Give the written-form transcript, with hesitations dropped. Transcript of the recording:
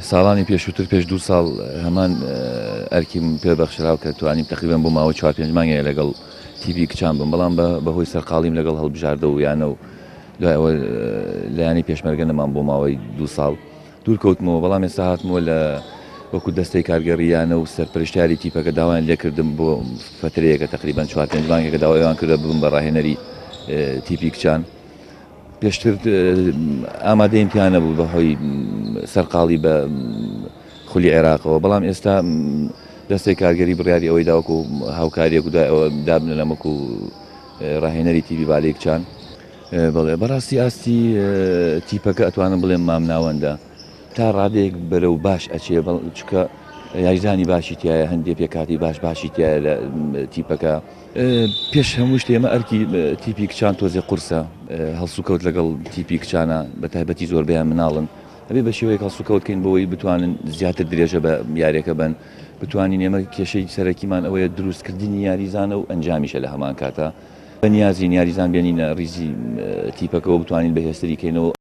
ساڵانی پێشووتر پێش دوو ساڵ هەمان ئەرکیم پێ بەخشراو کە توانیم تەقریبەن بۆ ماوەی چوار پێنج مانگێک لەگەڵ تیپی کچان بم، بەڵام بەهۆی سەرقاڵیم لەگەڵ هەڵبژاردە و یانە و دوای ئەوە لە یانەی پێشمەرگە نەمام بۆ ماوەی دوو ساڵ دوور کەوتمەوە، بەڵام ئێستا هاتمەوە لە وەکو دەستەی کارگێڕی یانە و سەرپەرشتیاری تیپەکە داوایان لێکردم بۆ فەترەیەکە تەقریبەن چوار پێنج مانگێکە داوایان کردە ببم بە ڕاهێنەری تیپی کچان. پێشتر ئامادەیم تیا نەبوو بەهۆی سەرقاڵی بە خولی عێراقەوە، بەڵام ئێستا دەستەی کارگەری بڕیاری ئەوەی داوەکو هاوکاریەک و دوای ئەوە دابنەلم وەکو ڕاهێنەری تیپی بالەی کچان. بەڵێ بەڕاستی ئاستی تیپەکە ئەتوانم بڵێم مامناوەندە تا ڕادەیەک بەرەو باش ئەچێ چونکە یاریزانی باشی تایە هەندێ پێکاتی باش باشی تایە لە تیپەکە. پێش هەموو شتێ ئێمە ئەرکی تیپی کچان تۆزێ قورسە هەڵسوکەوت لەگەڵ تیپی کچانە بە تایبەتی زۆربەیان مناڵن ئەبێ بە شێوەیەک هەڵسوکەوت کەین بۆی بتوانن زیاتر درێژە بە یاریەکە بن بتوانین ئێمە کێشەی سەرەکیمان ئەوەیە دروستکردنی یاریزانە و ئەنجامیشە لە هەمان کاتە بەنیازین یاریزان بێنینە ریزی تیپەکەوە بتوانین بەهێزتری کەینەوە.